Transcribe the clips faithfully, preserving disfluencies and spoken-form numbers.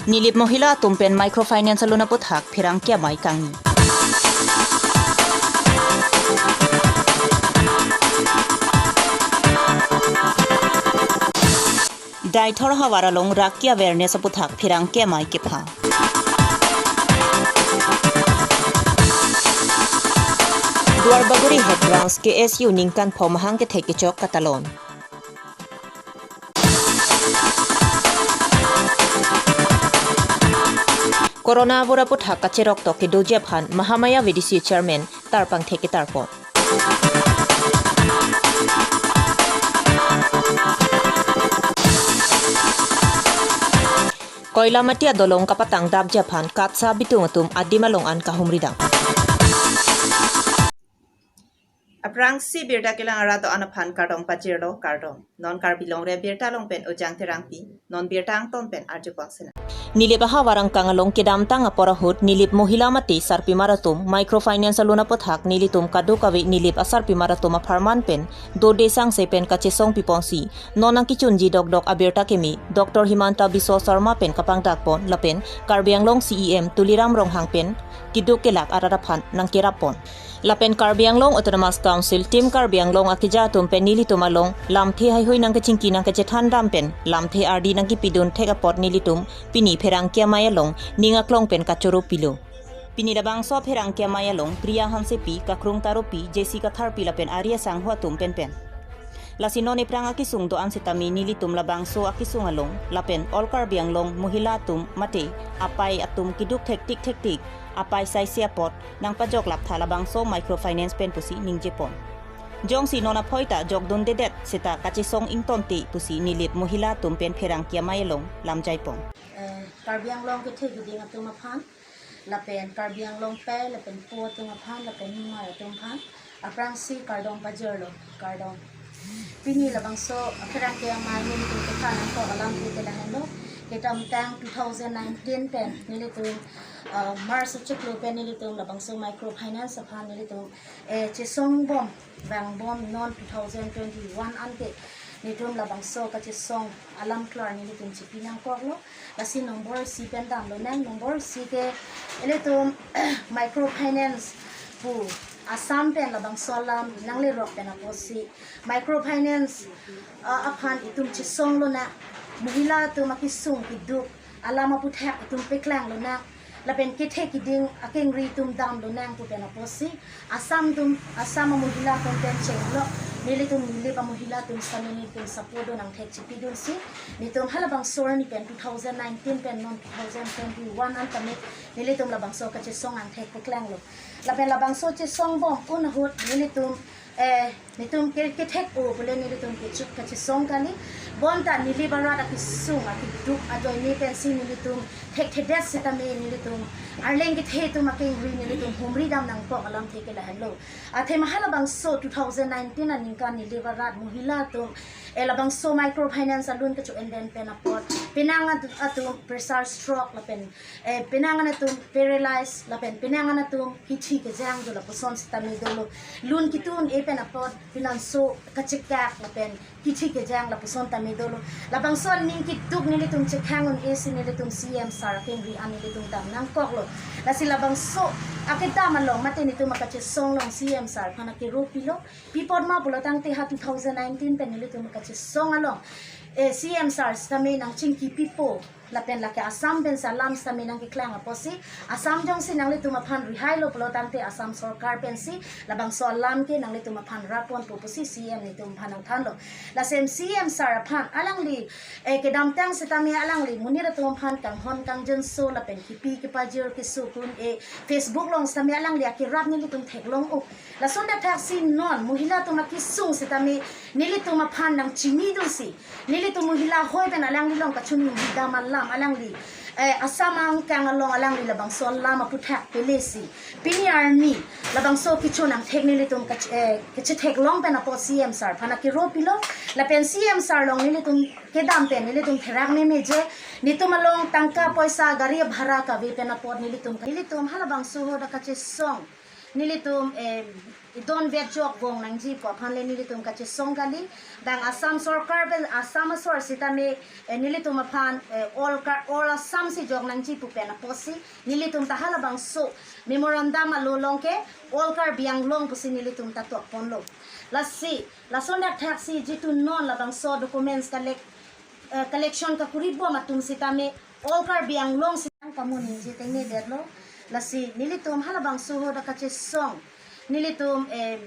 Nilip Mohila atum pen microfinance aloan aputhak pherangke amei kangni. Deithor havar along raki awareness aputhak pherangke amei kepha. Duarbagori Head Branch K S U ningkan pho mahang kethek kechok katalon. Corona abura aputhak kacherok tok kedoji aphan Mahamaya V D C Chairman Tarpang Theke tarpon. Koilamati adolong kapatang dapji aphan KATSA abitung atum adim along an kahumri dam. Aphrangsi birta kelang arat do-an aphan kardom pajirlo, kardom. Non Karbi Longri Abirta along pen Ojang Terangpi, non birta angton pen arjupon sinang. Nilip ahavar angkang along kedamtang apor ahut Nilip Mohila mate sarpimar atum microfinance aloan aputhak nelitum kadokave Nilip asarpimar atum apharman pen dode sangse pen kachesong piponsi non nangkechunji dokdok abirta keme Doctor Himanta Biswa Sarma pen kapangdakpon lapen Karbi Anglong C E M Tuliram Ronghang pen keduk kelak arat aphan nangkerappon. Lapen Karbi Anglong Autonomous Council Team Karbi Anglong akeja atum pen nelitum along lamthe heihui nangkechingki nangkechethan dam pen lamthe ardi nangkepidun thek apot nelitum pini pherangke amei along ning aklong pen kachoro pilo. Pini labangso pherangke amei along Priya Hansepi, Kakrung Taropi, J C Katharpi lapen ari asangho atum penpen. Lasi non ephrang akesung do-an sitame nelitum labangso akesung along lapen All Karbi Anglong Mohila atum mate apai atum keduk thektik thektik apai saisi apot nangpajoklap tha labangso microfinance pen pusi ningjepon. Jongsi non aphoi ta jokdundedet seta kachesong ingtonte pusi Nilip Mohila atum pen pherangke amei along lamjaipon. Eh, Karbi Anglong kethe keding atum aphan, lapen Karbi Anglong pei lapen po atum aphan, lapen nimar atum aphan, aphrangsi kardom pajirlo, kardom. Pini labangso pherangke amei nelitum kepha nangkok alamthe ke lahenlo, kedamtang two thousand nineteen pen nelitum, uh, March achiklo pen nelitum labangso microfinance aphan nelitum, eh, chesong bom, vang bom non two thousand twenty-one ante nelitum labangso kachesong alam klar nelitum chipi nangkoklo. Lasi nombor isi pen damlonang, nombor isi ke ilitum microfinance pu Assam pen labangso alam nanglerok pen apotsi microfinance, ah, aphan itum chesonglonang, Mohila atum akesung keduk alam aputhak itum paklanglonang, lapen kethe keding akengri itum damlonang pu pen apotsi Assam atum, Assam aMohila atum pen chenglo, nelitum Nilip aMohila atum sitame nelitum support do nangthek chipidunsi, nelitum halabangso arni pen two thousand nineteen pen non two thousand twenty-one an tame nelitum labangso kachesong angthek paklanglo. Lapen labangso chesong bom un ahut nelitum, eh, nelitum ke, kethek-o pule nelitum kecho-, kachesong kali. Bonta Nilip arat akesung akeduk ajoine pensi nelitum thekthedet sitame nelitum arleng kethe atum akengri nelitum humri dam nangkok alamthe ke lahenlo. Athe ma halabangso two thousand nineteen aningkan Nilip arat Mohila atum, eh, labangso microfinance aloan kecho-en den pen apot penang at-, atum pressure stroke lapen, eh, penang an atum paralyze lapen penang an atum kithi kejang do lapuson sitame dolo. Loan ketun-e pen apot pinanso kachekak lapen kithi kejang lapuson tame dolo. Labangso aning keduk nelitum chekhang un-esi nelitum C M sir akengri an nelitum dam nangkoklo. Lasi labangso akedam along mate nelitum akachesong along C M sir aphan akero pilo. Pi apot ma pulo tangte ha two thousand nineteen pen nelitum akachesong along, eh, C M sir sitame nangchingki pipo. Lapen lake Assam pensi alam sitame nangkeklang apotsi, Assam jongsi nanglitum aphan rihailo pulo tangte Assam sorkar pensi labangso alam ke nanglitum aphan rapponpo pusi C M nelitum aphan nangthanlo. Lasi C M sir aphan alangli, eh, kedamtang sitame alangli monit atum aphan kanghon kangjinso lapen kipi kepajir keso kun-e Facebook along sitame alangli akerap nelitum theklong-o. Lason athaksi non Mohila atum akesung sitame nelitum aphan nangchinidunsi, nelitum Mohila ahoi pen alangli along kachinidam alam alangli, eh, Assam angkang along alangli labangso alam aputhak pelesi pini arni labangso kecho nangthek nelitum kach-, eh, kachetheklong pen apot C M sir aphan akero pilo. Lapen C M sir along nelitum kedam pen nelitum therak memeje, nelitum along tangka poisa gari bhara kave pen apot nelitum, nelitum halabangso ahut akachesong nelitum, eh, idon vet jok vong nangji pu aphan le nelitum kachesong kali. Bang Assam sorkar pen Assam asor sitame, eh, nelitum aphan, eh, all kar, all Assam si jok nangji pu pen apotsi nelitum ta halabangso memorandum alo along ke all Karbi Anglong pusi nelitum ta tuak ponlo. Lasi lason dak thak si jitu non labangso documents collect, eh, collection kakuri bom atum sitame all Karbi Anglong si kamu ningje tengne detlo. Lasi nelitum halabangso ahut kachesong, nelitum, eh,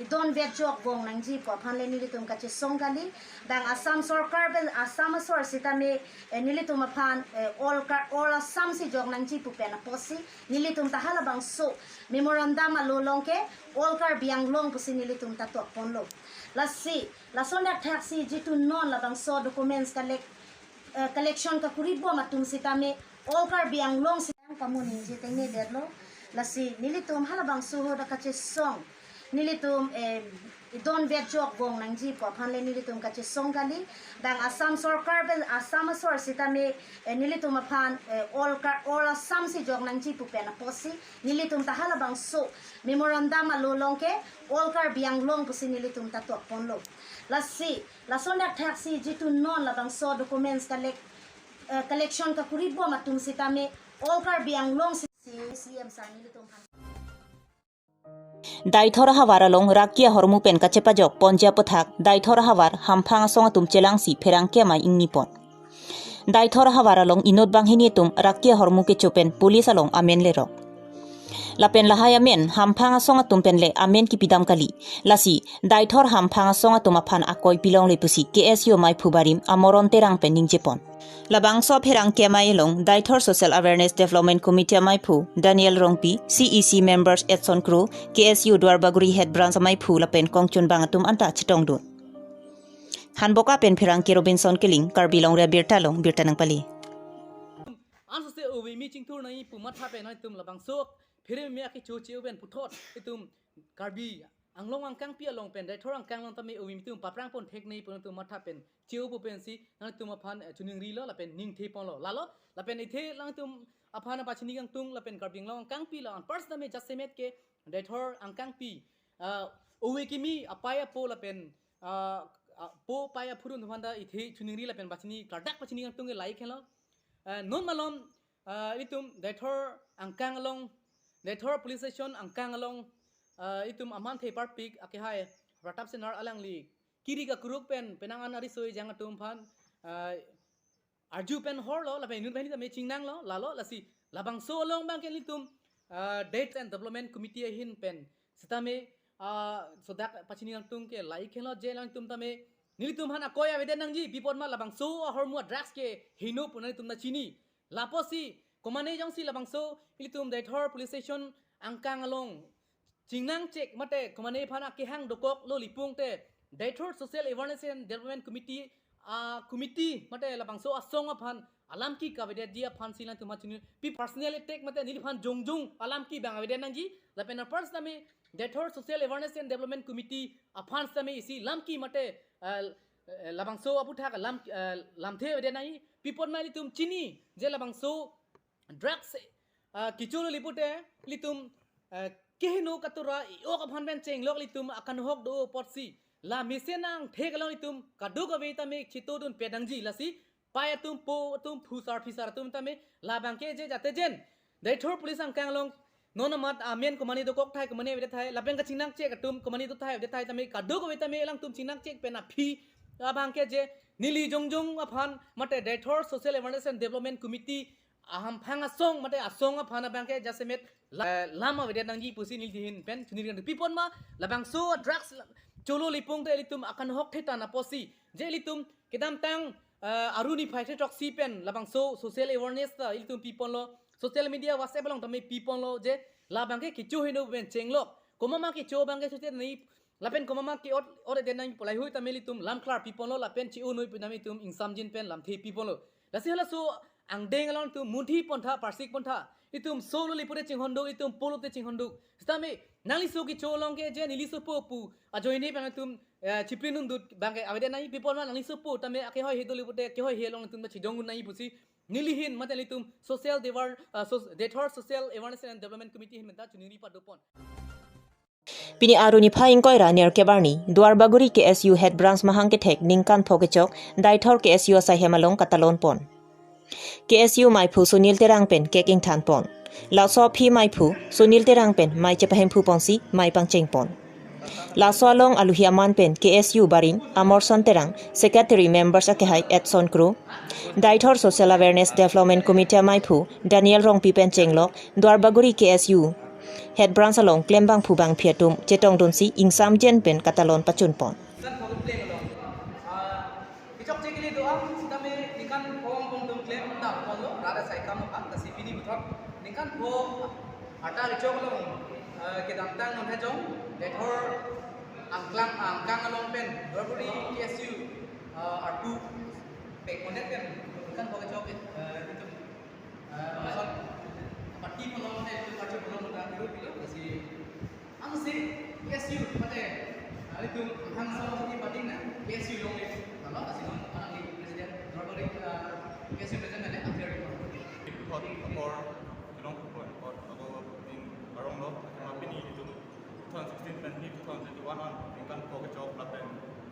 idon vet jok vong nangji pu aphan le nelitum kachesong kali. Bang Assam sorkar pen Assam asor sitame, eh, nelitum aphan, eh, all kar, all Assam si jok nangji pu pen apotsi nelitum ta halabangso memorandum alo along ke all Karbi Anglong pusi nelitum ta tuak ponlo. Lasi lason dak thak si jitu non labangso documents collect, eh, collection kakuri bom atum sitame all Karbi Anglong si kamu ningje tengne detlo. Lasi nelitum halabangso ahut kachesong, nelitum, eh, idon vet jok vong nangji pu aphan le nelitum kachesong kali. Bang Assam sorkar pen Assam asor sitame, eh, nelitum aphan, eh, all kar, all Assam si jok nangji pu pen apotsi nelitum ta halabangso memorandum alo along ke all Karbi Anglong pusi nelitum ta tuak ponlo. Lasi lason dak thak si jitu non labangso documents collect, eh, collection kakuri bom atum sitame all Karbi Anglong si, si C M sir nelitum aphan. Deithor ahavar along raki ahormu pen kachepajok ponji aphuthak Deithor ahavar hamphang asong atum chelangsi pherangke amei ingni pon. Deithor ahavar along inut banghini atum raki ahormu kecho pen police along amen lerok. Lapen lahai amen hamphang asong atum pen le amen kipidam kali. Lasi Deithor hamphang asong atum aphan akoi pilongle pusi K S U ameiphu barim Amoron Terang pen ningje pon. Labangso pherangke amei along Deithor Social Awareness Development Committee ameiphu Daniel Rongpi, C E C members Edson Kro, K S U Duarbagori Head Branch ameiphu lapen kongchunbang atum anta chetongdun. Hanboka pen pherangke Robinson Killing, Karbi Longri Abirta along birta nangpale. Anso se ove mi chingthur nangji pu matha pen nangtum labangso pherangke amei kecho che-o pen puthot itum Karbi Anglong angkangpi along pen Deithor angkang along tame ove mi atum paprang pon thek nangji pu nangtum matha pen che-o pu pensi nangtum aphan, eh, chuningrilo lapen ningthe ponlo. Lalo lapen ithe nangtum aphan pachini kangtung lapen Karbi Anglong angkangpi along anpar sitame jasemet ke Deithor angkangpi, ah, ove kimi apai apo lapen, ah, ah, po pai aphurun atum aphan ta ithe chuningri lapen pachini kardak pachini kangtung ke lahai henlo. Ah, non malom, ah, itum Deithor angkang along, Deithor police station angkang along, ah, itum aman the parpik akehai Pratap Singnar alangli kiri kakuruk pen penang an ari soi jang atum aphan, ah, arju pen horlo lapen inut banghini tame chingnanglo. Lalo lasi labangso along abangke nelitum, ah, Death and Development Committee ahin pen sitame, ah, sodak pachini kangtung ke lahai henlo je nangtum tame nelitum aphan akoi avedet nangji pi apot ma labangso ahormu drugs ke heno pu nangtum ta chini. Lapusi komane jongsi labangso ilitum Deithor police station angkang along chingnang chek mate komane aphan akehang dokok lo lipung te Deithor Social Awareness and Development Committee, ah, committee mate labangso asong aphan alam ke kavedetji aphan si nangtum chini pi personal attack mate neliphan jongjong alam ke bang avedet nangji lapen apar sitame Deithor Social Awareness and Development Committee aphan sitame isi lam ke mate, ah, eh, labangso aphuthak lam, eh, lamthe avedet nangji pi apot ma ilitum chini je labangso drugs, ah, kecho lo pute ilitum, ah, keheno katura i-ok aphan pen chenglok ilitum akanhok do apotsi la mesen angthek along ilitum kadokave tame chetongdun pet nangji. Lasi pai atum po atum phusar phisar atum tame labangke je jate jen Deithor police angkang along non amat amen komane dokok thai komane avedet thai lapen kachingnang chek atum komane do thai avedet thai tame kadokave tame alangtum chingnang chek pen aphi abangke je neli jongjong aphan mate Deithor Social Awareness and Development Committee ahamphang asong mate asong aphan abangke jasemet la-, lam avedet nangji pusi neli ahin pen chuniri pi apot ma labangso drugs la-, cholo lipung te ilitum akanhok thetan apotsi je ilitum kedamtang, eh, aruni phai thetoksi pen labangso social awareness ta ilitum pi ponlo, social media WhatsApp along tame pi ponlo je labangke kecho heno pen chenglok. Komat ma kecho abangke sute ni lapen komat ma ke-ot, ot-edet nangji pu lahai tame ilitum lam klar pi ponlo lapen che-o noi pu tame ilitum ingsamjin pen lamthe pi ponlo. Lasi halaso angdeng along ilitum munthi pontha parsik pontha ilitum solo le pute chinghonduk ilitum polo te chinghonduk. Sitame nangliso kecho along ke je nelisopo pu ajoine pen ilitum, eh, chipri nundut abangke avedet nangji pi apot ma nanglisopo tame akehoi he do le pute kehoi he along ilitum ta chidong un nangji pusi neli ahin mate ilitum social devar, ah, so-, Deithor Social Awareness and Development Committee ahin pen ta chuniri pado pon. Pini Arni phai ingkoi ra nerkep arni, Duarbagori K S U Head Branch mahang kethek ningkan pho kechok, Deithor K S U asai hem along katalon pon. K S U maiphu Sunil Terang pen cake ingthan pon. Laso aphi maiphu Sunil Terang pen mei chepahemphu ponsi mei pangcheng pon. Laso along aluhi aman pen K S U barim Amarson Terang, Secretary, members akehai Edson Kro, Deithor Social Awareness Development Committee maiphu Daniel Rongpi pen chenglok Duarbagori K S U Head Branch along klembang phubang aphi atum chetongdunsi ingsam jen pen katalon pachun pon. Kechok chekili do-an sitame ningkan pho angbong atum klem dam ponlo, rara saikam aphan, lasi pini puthot ningkan pho arta kechok along, eh, kedamtang non hajong, Deithor angklang angkang along pen, Duarbagori K S U, eh, arpu pek connect pen, ningkan pho kechok, eh, itum, eh, masuk party pho along, eh, party pho along, nang biru biru, lasi angse K S U mate, ah, itum hangso si pating na K S U along le. Kalau kasih non orang di presiden, Duarbagori, ah, K S U presiden ada, hampir. Puthot apor, Chinong Puthot apor, ako din arong lo, kama pini itum two thousand sixteen pen ni two thousand twenty-one an, ningkan pho kechok lapen.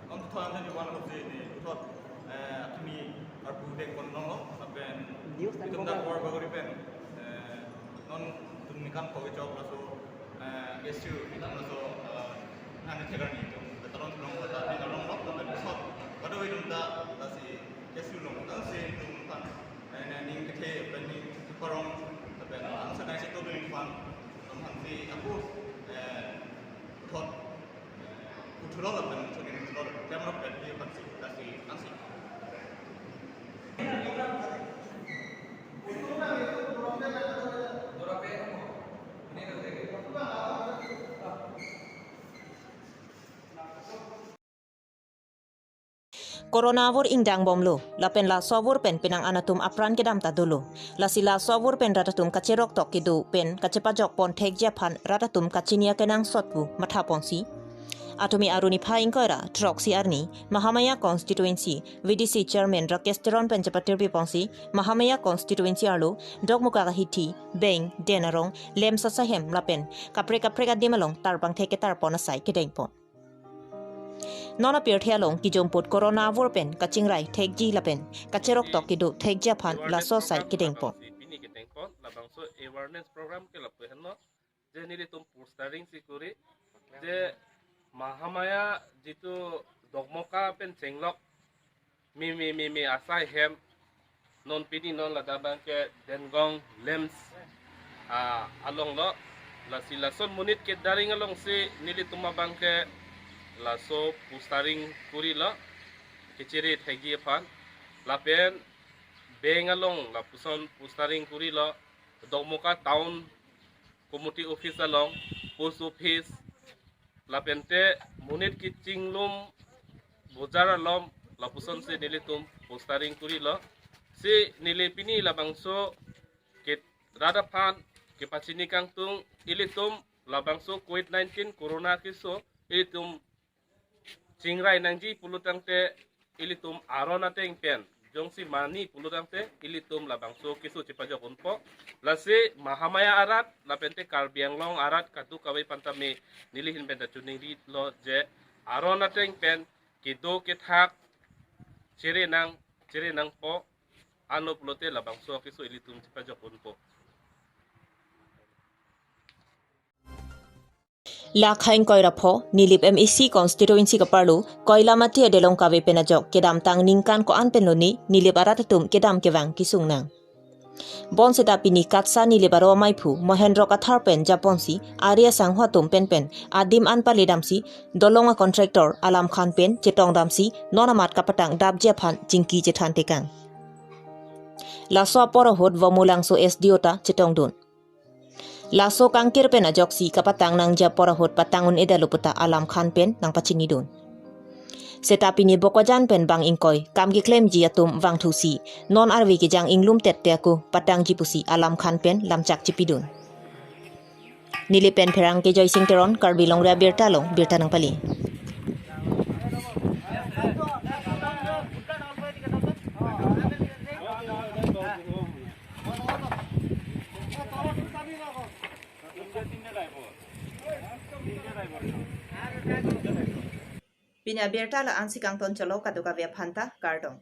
Om two thousand twenty-one lo si ni puthot, eh, akimi arpu deng pon longlo, lapen itum dak Duarbagori pen, eh, non itum ningkan pho kechok laso eh, K S U, itum laso, eh, nang thek arni itum, katalon long, kata, ni long long, kata, ni sot, kado itum ta, lasi K S U along, angse itum aphan, eh, ne ning kethe, pen ning keparong, lapen angse nai si to ning aphan, itum aphan si ako, eh, thot, eh, kuthulo lapen, so ning kuthulo, kemrap pen di aphan si, lasi, angse. Corona avur ingdang bomlo, lapen laso avur pen penang an atum apran kedam ta dolo. Lasi laso avur pen rat atum kacherok tok kedo pen kachepajok pon thekji aphan rat atum kachini akenangsot pu matha ponsi. Athumi Arni phai ingkoi ra throksi arni, Mahamaya Constituency, V D C Chairman Rakesh Teron pen chepatirpi ponsi, Mahamaya Constituency arlo, Dokmoka ahithi, Beng, Den arong, Lem asai hem lapen kaprek kaprek adim along tarpang thek ketar pon asai kedeng pon. Non apirthe along kijomput Corona avur pen kachingrai thekji lapen kacherok tok kedo thekji aphan laso asai kedeng pon. Pini kedeng pon, labangso awareness program ke lapu henlo, je nelitum postering si kuri, je Mahamaya jitu Dokmoka pen chenglok mimi mimi asai hem, non pini non ladak abang ke Dengong Lems, ah, along lo, lasi lason monit kedaring along si nelitum abang ke laso postering kuri lo, kechere thekji aphan, lapen Beng along lapuson postering kuri lo, Dokmoka Town Committee Office along, Post Office, lapente monit kechinglum bojar along lapuson si nelitum postering kuri lo. Si neli pini labangso ke rat aphan kepachini kangtung, ilitum labangso Covid nineteen Corona keso ilitum chingrai nangji pulo tangte ilitum aron ateng pen jongsi mani pulo tangte ilitum labangso keso chepajok unpo. Lasi Mahamaya arat lapente Karbi Anglong arat kadokave aphan tame neli ahin pen ta choningri lo je aron ateng pen kedo kethak chere nang, chere nangpo, anlo pulote labangso keso ilitum chepajok unpo. Lakha ingkoi ra pho, Nilip M A C constituency kaparlo, Koilamati adelong kave pen ajok, kedamtang ningkan ko-an pen lone, Nilip arat atum kedam kevang kesung nang. Bonseta pini KATSA Nilip aro amaiphu, Mohendro Kathar pen japonsi, ari asangho atum pen pen, adim an pale damsi, dolong a contractor, Alam Khan pen, chetong damsi, non amat kapatang dapji aphan, chingki chethan tekang. Laso apor ahut Vomulangso S D O ta chetongdun. Laso kangkir pen ajoksi kapatang nangji apor ahut patang un-edetlo puta Alam Khan pen nangpachinidun. Seta pini Bokajan pen bang ingkoi, kam keklemji atum vangthusi, non arve kejang inglum tette ako patangji pusi Alam Khan pen lamchak chepidun. Nilip pen Pherangke Joysing Teron, Karbi Longri Abirta along, birta nangpale. Pini abirta la-ansi kangton cholo, kadokave aphanta kardom.